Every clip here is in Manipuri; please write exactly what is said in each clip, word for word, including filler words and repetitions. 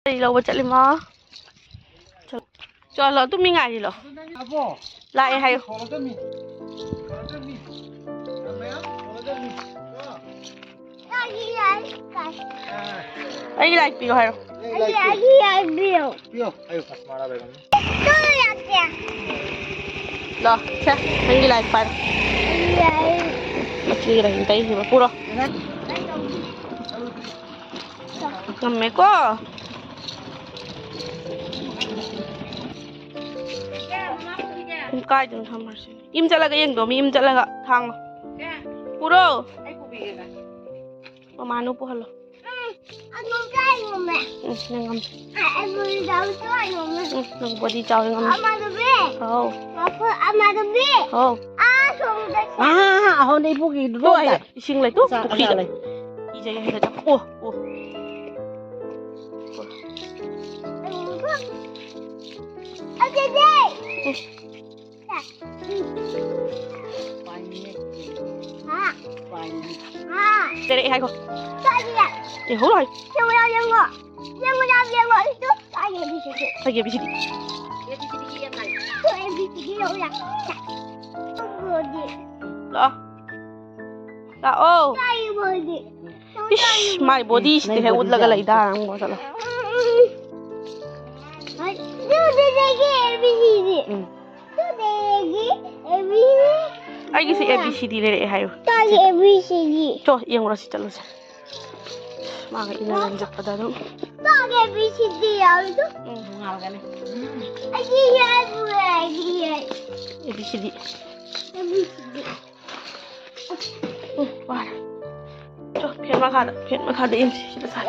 ꯀꯔꯤ ꯂꯧꯕ ꯆꯠꯂꯤꯃꯣ? ꯆꯠꯂꯣ, ꯑꯗꯨꯝ ꯃꯤ ꯉꯥꯏꯔꯤꯂꯣ꯫ ꯂꯥꯛꯑꯦ ꯍꯥꯏꯌꯨ꯫ ꯑꯩꯒꯤ ꯂꯥꯏꯔꯤꯛ ꯄꯤꯌꯨ ꯍꯥꯏꯌꯣ꯫ ꯑꯩꯒꯤ ꯂꯥꯏꯔꯤꯛ ꯄꯤꯌꯨ꯫ ꯄꯤꯌꯣ ꯍꯥꯏꯌꯨ꯫ ꯂꯥꯛꯑꯣ, ꯁꯦ, ꯅꯪꯒꯤ ꯂꯥꯏꯔꯤꯛ ꯄꯥꯏꯔꯣ꯫ ꯃꯆꯦꯒꯤ ꯂꯥꯏꯔꯤꯛ ꯇꯩꯁꯤꯕ ꯄꯨꯔꯣ꯫ ꯉꯝꯃꯦꯀꯣ꯫ ꯀꯥꯏꯗꯅꯣ ꯊꯝꯃꯁꯤ꯫ ꯌꯨꯝ ꯆꯠꯂꯒ ꯌꯦꯡꯗꯣ, ꯃꯤ ꯌꯨꯝ ꯆꯠꯂꯒ ꯊꯥꯡꯉꯣ꯫ ꯄꯨꯔꯣ꯫ ꯃꯃꯥꯅꯨ ꯄꯨꯍꯜꯂꯣ꯫ ꯎꯝ, ꯅꯪ ꯉꯝꯃꯦ꯫ ꯎꯝ, ꯅꯪ ꯕꯣꯗꯤ ꯆꯥꯎꯋꯦ, ꯉꯝꯃꯦ꯫ ꯑꯃꯗꯨꯗꯤ꯫ ꯑꯧ꯫ ꯑꯃꯗꯨꯗꯤ꯫ ꯑꯧ꯫ ꯑꯥ, ꯁꯣꯝꯗ꯫ ꯑꯥ, ꯑꯍꯣ, ꯅ ꯏꯄꯨꯒꯤ ꯇꯣ, ꯑꯩ ꯏꯁꯤꯡ ꯂꯩꯇꯣ, ꯑꯆꯥ, ꯑꯆꯥ ꯄꯨꯈ꯭ꯔꯤꯗ꯫ ꯂꯩ꯫ ꯏꯖꯩ ꯍꯟꯗꯛ꯫ ꯑꯣ, ꯑꯣ꯫ ꯑꯗꯨꯗꯤ꯫ ꯎꯝ꯫ ꯍꯥ? ꯍꯥ? ꯂꯩꯔꯛꯑꯦ ꯍꯥꯏꯈꯣ꯫ ꯀꯥꯏꯗ? ꯑꯦ, ꯍꯧꯔꯣ ꯍꯥꯏ꯫ ꯌꯦꯡꯉꯣ, ꯌꯦꯡꯉꯣ꯫ ꯌꯦꯡꯉꯣ, ꯌꯦꯡꯉꯣ, ꯌꯦꯡꯉꯣ꯫ ꯑꯩꯁꯨ ꯀꯥꯏꯗ ꯑꯦ ꯕꯤ ꯁꯤ ꯗꯤ? ꯀꯥꯏꯗ A B C D? A B C ꯗꯤ ꯌꯦꯡꯉꯣ, ꯌꯦꯡꯉꯣ꯫ ꯂꯥꯛꯑꯣ꯫ ꯂꯥꯛꯑꯣ꯫ ꯀꯥꯏ ꯕꯣꯗꯤ? ꯏꯁ, ꯃꯥꯏ ꯕꯣꯗꯤꯁꯤꯗꯤ ꯍꯦꯛ ꯎꯠꯂꯒ ꯂꯩꯗ, ꯅꯪꯕꯣ, ꯆꯠꯂꯣ꯫ ꯍꯣꯏ, ꯑꯗꯨꯗꯒꯤ ꯑꯦ ꯕꯤ ꯁꯤ ꯗꯤ꯫ ꯎꯝ꯫ ꯑꯗꯨꯗꯒꯤ ꯑꯦ ꯕꯤ ꯁꯤ ꯗꯤ꯫ ꯑꯩꯒꯤꯁꯨ ꯑꯦ ꯕꯤ ꯁꯤ ꯗꯤ ꯂꯩꯔꯛꯑꯦ ꯍꯥꯏꯌꯨ꯫ ꯇꯥꯒꯤ ꯑꯦ ꯕꯤ ꯁꯤ ꯗꯤ꯫ ꯆꯣ, ꯌꯦꯡꯉꯨꯔꯁꯤ, ꯆꯠꯂꯨꯁꯦ꯫ ꯃꯥꯒ ꯏꯟꯅꯔꯝ ꯆꯠꯄꯗ ꯑꯗꯨꯝ꯫ ꯇꯥꯒꯤ ꯑꯦ ꯕꯤ ꯁꯤ ꯗꯤ ꯌꯥꯎꯔꯤꯗꯣ꯫ ꯎꯝ, ꯅꯣꯡꯉꯥꯜꯂꯒꯅꯤ꯫ ꯑꯩꯒꯤ ꯌꯥꯏꯕꯨ ꯑꯩꯒꯤ ꯌꯥꯏ꯫ A B C D. A B C ꯗꯤ꯫ ꯎꯝ, ꯋꯥꯔꯦ꯫ ꯆꯣ, ꯐꯦꯟ ꯃꯈꯥꯗ, ꯐꯦꯟ ꯃꯈꯥꯗ ꯏꯟꯁꯤ, ꯁꯤꯗ ꯁꯥꯏ꯫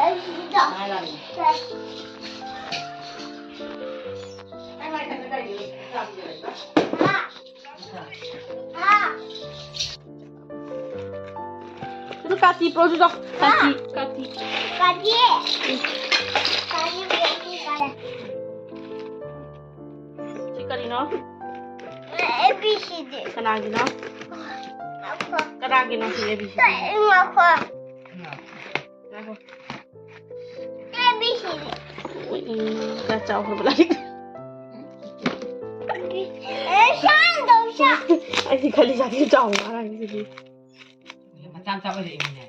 ꯑꯗꯨ ꯀꯥꯇꯤ ꯄꯨꯔꯛꯑꯣ, ꯑꯗꯨꯗꯣ꯫ ꯀꯥꯇꯤ, ꯀꯥꯇꯤ꯫ ꯀꯥꯇꯤ꯫ ꯎꯝ꯫ ꯀꯥꯇꯤ ꯄꯨꯔꯛꯑꯣ, ꯀꯥꯇꯤ꯫ ꯁꯤ ꯀꯔꯤꯅꯣ? ꯑꯦ ꯕꯤ ꯁꯤ ꯗꯤ꯫ ꯀꯅꯥꯒꯤꯅꯣ? ꯉꯥꯏꯈꯣ꯫ ꯀꯅꯥꯒꯤꯅꯣ ꯁꯤ ꯑꯦ ꯕꯤ ꯁꯤ ꯗꯤ? ꯉꯥꯏꯈꯣ꯫ ꯉꯥꯏꯈꯣ꯫ ꯑꯦ ꯕꯤ ꯁꯤ ꯗꯤ꯫ ꯎꯝ, ꯈꯔ ꯆꯥꯎꯈ꯭ꯔꯕ ꯂꯥꯏꯔꯤꯛ꯫ ꯑꯩꯗꯤ ꯈꯜꯂꯤ ꯁꯥꯊꯤ ꯆꯥꯎꯕ ꯉꯔꯥꯡꯒꯤꯁꯤꯗꯤ꯫ ꯃꯆꯥ ꯃꯆꯥ ꯑꯣꯏꯔꯛꯏꯅꯦ꯫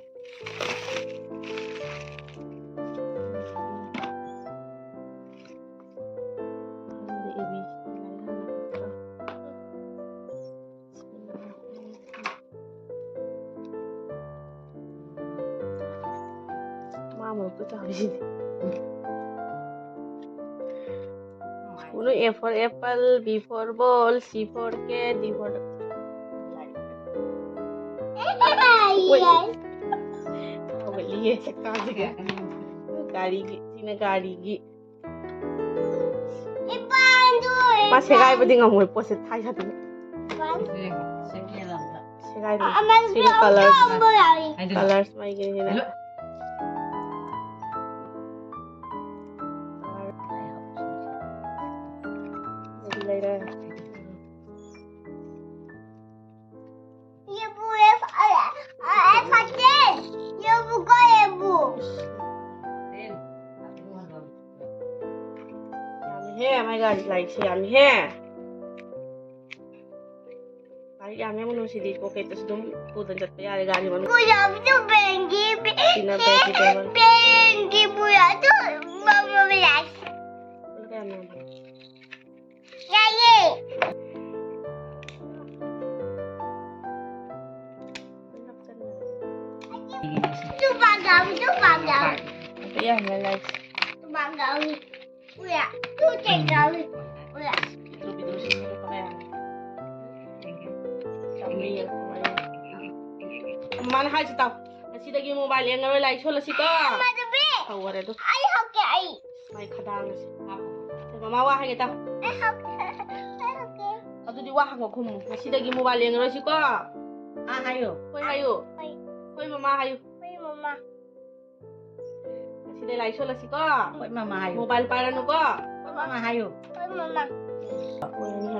ꯃꯥ ꯃꯔꯨꯞꯇ ꯆꯥꯕꯤꯁꯤꯗꯤ꯫ ꯎꯅꯨ, A for apple, B for ball, C for cat, D for ꯍꯧꯒꯠꯂꯤꯌꯦ ꯁꯛꯇꯥꯁꯤꯒ꯫ ꯒꯥꯔꯤꯒꯤ, ꯁꯤꯅ ꯒꯥꯔꯤꯒꯤ꯫ ꯃꯥ ꯁꯦꯒꯥꯏꯕꯗꯤ ꯉꯝꯃꯣꯏ, ꯄꯣꯠꯁꯦ ꯊꯥꯏ ꯁꯥꯊꯤꯅ꯫ ꯁꯦꯒꯥꯏꯕ꯫ ꯁꯤꯅ colours꯫ Colours ꯃꯥꯒꯤ ꯍꯦꯟꯅ꯫ ꯂꯩꯔꯦ꯫ ꯌꯥꯝꯃꯤꯍꯦ, ꯃꯥꯏ ꯒꯥꯔꯤ ꯂꯥꯏꯔꯤꯛꯁꯦ ꯌꯥꯝꯃꯤꯍꯦ꯫ ꯂꯥꯏꯔꯤꯛ ꯌꯥꯝꯃꯦ ꯃꯅꯨꯡꯁꯤꯗꯤ pocketꯇꯁꯨ ꯑꯗꯨꯝ ꯄꯨꯗꯅ ꯆꯠꯄ ꯌꯥꯔꯦ ꯒꯥꯔꯤ ꯃꯅꯨꯡ꯫ ꯁꯤꯅ bag ꯀꯤ table꯫ ꯀꯌꯥꯝ ꯌꯥꯝꯕ? ꯌꯥꯏꯌꯦ꯫ ꯇꯨꯕꯥꯒꯥꯎ, ꯇꯨꯕꯥꯒꯥꯎ꯫ ꯌꯥꯝꯅ ꯂꯥꯏꯔꯤꯛ꯫ ꯇꯨꯕꯥꯒꯥꯎ꯫ ꯎꯌꯥ, ꯇꯨ ꯇꯦꯒꯥꯎ꯫ ꯎꯌꯥ꯫ ꯃꯥꯅ ꯍꯥꯏꯁꯤ ꯇꯥꯎ꯫ ꯉꯁꯤꯗꯒꯤ mobile ꯌꯦꯡꯉꯔꯣꯏ, ꯂꯥꯏꯔꯤꯛ ꯁꯣꯜꯂꯁꯤꯀꯣ꯫ ꯏꯃꯥꯟꯅꯕꯤ꯫ ꯇꯧꯈꯔꯦ ꯑꯗꯨ꯫ ꯑꯩ ꯍꯛꯀꯦ, ꯑꯩ꯫ ꯃꯥꯏ ꯈꯗꯥꯡꯁꯦ꯫ ꯁꯦ, ꯃꯃꯥ ꯋꯥ ꯍꯥꯏꯒꯦ ꯇꯥꯎ꯫ ꯑꯩ ꯍꯛꯀꯦ꯫ ꯑꯩ ꯍꯛꯀꯦ꯫ ꯑꯗꯨꯗꯤ ꯋꯥ ꯍꯪꯉꯣ ꯈꯨꯝꯃꯨ꯫ ꯉꯁꯤꯗꯒꯤ mobile ꯌꯦꯡꯉꯔꯣꯏꯁꯤꯀꯣ꯫ ꯑꯥ ꯍꯥꯏꯌꯣ꯫ ꯍꯣꯏ ꯍꯥꯏꯌꯣ꯫ ꯍꯣꯏ꯫ ꯍꯣꯏ ꯃꯃꯥ ꯍꯥꯏꯌꯨ꯫ ꯍꯣꯏ ꯃꯃꯥ꯫ ꯉꯁꯤꯗꯩ ꯂꯥꯏꯔꯤꯛ ꯁꯣꯜꯂꯁꯤꯀꯣ꯫ ꯍꯣꯏ ꯃꯃꯥ ꯍꯥꯏꯌꯨ꯫ Mobile ꯄꯥꯏꯔꯅꯨꯀꯣ꯫ ꯍꯣꯏ ꯃꯃꯥ ꯍꯥꯏꯌꯨ꯫ ꯍꯣꯏ ꯃꯃꯥ꯫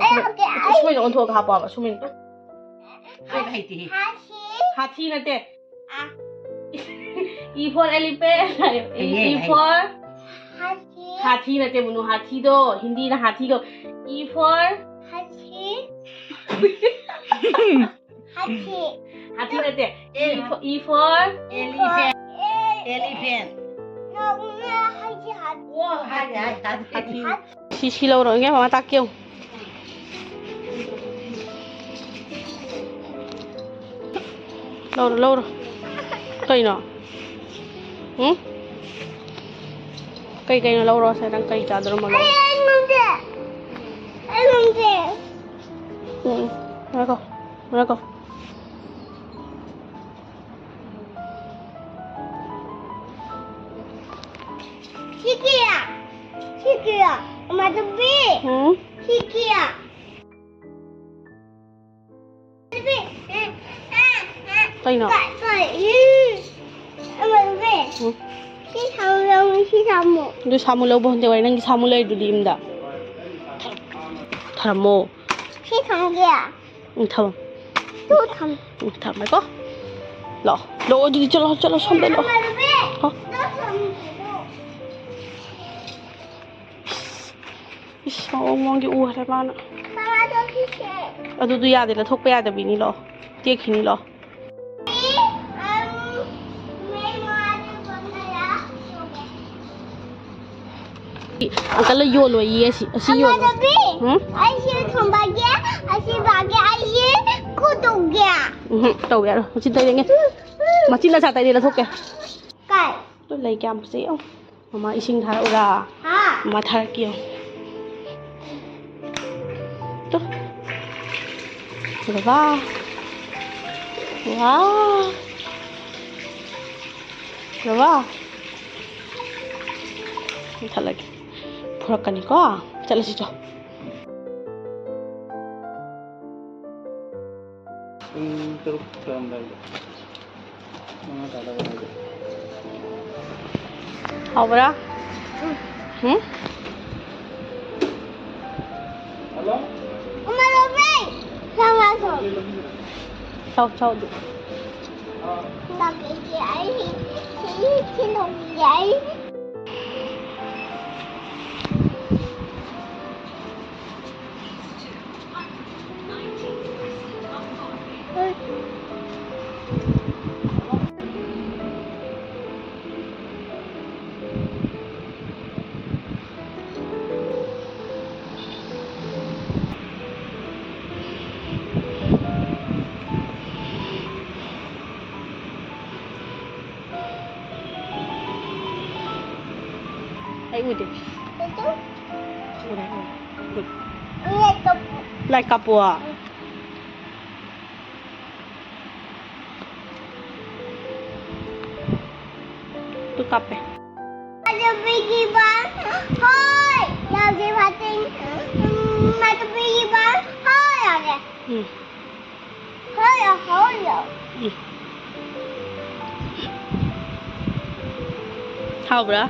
ꯑꯩ ꯍꯛꯀꯦ, ꯑꯩ꯫ ꯁꯨꯃꯥꯏꯅ ꯑꯣꯟꯊꯣꯛꯑꯒ ꯍꯥꯞꯄꯣ ꯍꯥꯏꯕ, ꯁꯨꯃꯥꯏꯅ꯫ ꯍꯥꯏꯕ ꯍꯩꯇꯦꯍꯦ꯫ ꯍꯥꯊꯤ꯫ ꯍꯥꯊꯤ ꯅꯠꯇꯦ꯫ ꯑ꯫ E for elephant ꯍꯥꯏꯌꯣ꯫ E, ꯍꯩꯌꯦ, E ꯍꯩꯌꯦ꯫ For ꯍꯥꯊꯤ꯫ ꯍꯥꯊꯤ ꯅꯠꯇꯦ, ꯃꯨꯅꯨ, ꯍꯥꯊꯤꯗꯣ ꯍꯤꯟꯗꯤꯅ ꯍꯥꯊꯤꯒ꯫ E for? ꯍꯥꯊꯤ꯫ ꯍꯥꯊꯤ꯫ ꯍꯥꯊꯤ ꯅꯠꯇꯦ꯫ E for, E for? Elephant. Elephant. ꯅꯣꯡꯅ ꯍꯥꯊꯤ, ꯍꯥꯊꯤ꯫ ꯑꯣ, ꯍꯥꯊꯤ, ꯍꯥꯊꯤ, ꯍꯥꯊꯤ꯫ ꯁꯤ, ꯁꯤ ꯂꯧꯔꯣ, ꯏꯕꯦꯝꯃ, ꯃꯃꯥ ꯇꯥꯛꯀꯦ ꯌꯦꯡꯉꯨ꯫ ꯂꯧꯔꯣ, ꯂꯧꯔꯣ꯫ ꯀꯩꯅꯣ? ꯎꯝ? ꯀꯩ ꯀꯩꯅꯣ ꯂꯧꯔꯣ ꯁꯦ? ꯅꯪ ꯀꯩ ꯆꯥꯗꯣꯔꯃꯣ ꯂꯧꯔꯣ꯫ ꯑꯩ ꯉꯝꯗꯦ꯫ ꯑꯩ ꯉꯝꯗꯦ꯫ ꯎꯝ, ꯎꯝ꯫ ꯉꯥꯏꯈꯣ, ꯉꯥꯏꯈꯣ꯫ ꯁꯤ ꯀꯌꯥ? ꯁꯤ ꯀꯌꯥ? ꯏꯃꯥꯟꯅꯕꯤ꯫ ꯎꯝ? ꯁꯤ ꯀꯌꯥ? ꯀꯩꯅꯣ? ꯀꯩ, ꯀꯩ, ꯎꯝ꯫ ꯏꯃꯥꯟꯅꯕꯤ꯫ ꯎꯝ꯫ ꯁꯤ ꯁꯥꯃꯨ ꯂꯧꯅꯤ, ꯁꯤ ꯁꯥꯃꯨ꯫ ꯑꯗꯨ ꯁꯥꯃꯨ ꯂꯧꯕ ꯍꯟꯖꯧ ꯍꯥꯏ, ꯅꯪꯒꯤ ꯁꯥꯃꯨ ꯂꯩꯔꯤꯗꯨꯗꯤ ꯌꯨꯝꯗ꯫ ꯊꯝꯃꯣ꯫ ꯁꯤ ꯊꯝꯒꯦ꯫ ꯎꯝ, ꯊꯝꯃꯣ꯫ ꯇꯨ ꯊꯝ꯫ ꯎꯝ, ꯊꯝꯃꯦꯀꯣ꯫ ꯂꯥꯛꯑꯣ꯫ ꯂꯥꯛꯑꯣ, ꯑꯗꯨꯗꯤ ꯆꯠꯂꯣ, ꯆꯠꯂꯣ, ꯁꯣꯝꯗ ꯂꯥꯛꯑꯣ꯫ ꯏꯃꯥꯟꯅꯕꯤ꯫ ꯍꯥ? ꯇꯨ ꯊꯝ꯫ ꯏꯁ, ꯃꯑꯣꯡ ꯃꯑꯣꯡꯒꯤ ꯎꯍꯜꯂꯦ ꯃꯥꯅ꯫ ꯃꯃꯥ, ꯇꯨ ꯁꯤꯁꯦ꯫ ꯑꯗꯨꯗꯨ ꯌꯥꯗꯦ, ꯂꯧꯊꯣꯛꯄ ꯌꯥꯗꯕꯤꯅꯤ, ꯂꯥꯛꯑꯣ꯫ ꯇꯦꯛꯈꯤꯅꯤ, ꯂꯥꯛꯑꯣ꯫ ꯑꯪꯀꯜꯅ ꯌꯣꯜꯂꯣꯏꯌꯦ, ꯑꯁꯤ, ꯑꯁꯤ ꯌꯣꯜꯂꯣ꯫ ꯏꯃꯥꯟꯅꯕꯤ, ꯎꯝ? ꯑꯩꯁꯤ ꯊꯝꯕꯒꯦ, ꯑꯁꯤ ꯕꯥꯒꯦ, ꯑꯩꯁꯤ ꯀꯨꯇꯨꯝꯒꯦ꯫ ꯎꯝ, ꯇꯧ ꯌꯥꯔꯣꯏ꯫ ꯃꯆꯤꯟ ꯇꯩꯔꯦꯡꯉꯦ꯫ ꯃꯆꯤꯟ ꯑꯁꯥ ꯇꯩꯔꯦ, ꯂꯧꯊꯣꯛꯀꯦ꯫ ꯀꯥꯏ? ꯇꯨ ꯂꯩ ꯀꯌꯥꯝ ꯐꯖꯩ ꯌꯦꯡꯉꯨ꯫ ꯃꯃꯥ ꯏꯁꯤꯡ ꯊꯥꯔꯛꯎꯔꯥ? ꯍꯥ? ꯃꯃꯥ ꯊꯥꯔꯛꯀꯦ ꯌꯦꯡꯉꯨ꯫ ꯇꯨ꯫ ꯕꯕꯥ꯫ ꯋꯥ꯫ ꯕꯕꯥ꯫ ꯃꯨꯊꯠꯂꯒꯦ꯫ ꯐꯨꯔꯛꯀꯅꯤꯀꯣ꯫ ꯆꯠꯂꯁꯤ ꯆꯣ꯫ ꯄꯨꯡ ꯇꯔꯨꯛ ꯇꯥꯔꯝꯗꯥꯏꯗ꯫ ꯃꯉꯥ ꯇꯥꯗꯧꯕ ꯉꯥꯏꯔꯦ꯫ ꯍꯥꯎꯕ꯭ꯔꯥ? ꯎꯝ꯫ ꯍꯨꯝ? ꯍꯜꯂꯣ? ꯏꯃꯥ ꯂꯧꯕꯤ! ꯁꯥ ꯉꯥ ꯊꯣꯡ꯫ ꯆꯥꯎ, ꯆꯥꯎ ꯑꯗꯨ꯫ ꯂꯥꯛꯀꯦ, ꯑꯩ ꯁꯤ, ꯁꯤ ꯂꯧꯒꯦ, ꯑꯩ꯫ ꯎꯗꯦ꯫ ꯎꯔꯦ, ꯎꯔꯦ꯫ ꯎꯝ꯫ ꯂꯥꯏꯠ ꯀꯥꯞꯄꯣ꯫ ꯇꯨ ꯀꯥꯞꯄꯦ꯫ ꯍꯣꯏ꯫ ꯌꯥꯎꯗꯦ ꯐꯥꯇꯤꯡ꯫ ꯎꯝ, ꯃꯥ ꯇꯨ ꯄꯤꯕ꯫ ꯍꯣꯏ, ꯌꯥꯎꯗꯦ꯫ ꯎꯝ꯫ ꯍꯣꯏ, ꯍꯣꯏ꯫ ꯎꯝ꯫ ꯍꯥꯎꯕ꯭ꯔꯥ?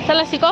ꯆꯠꯂꯁꯤꯀꯣ꯫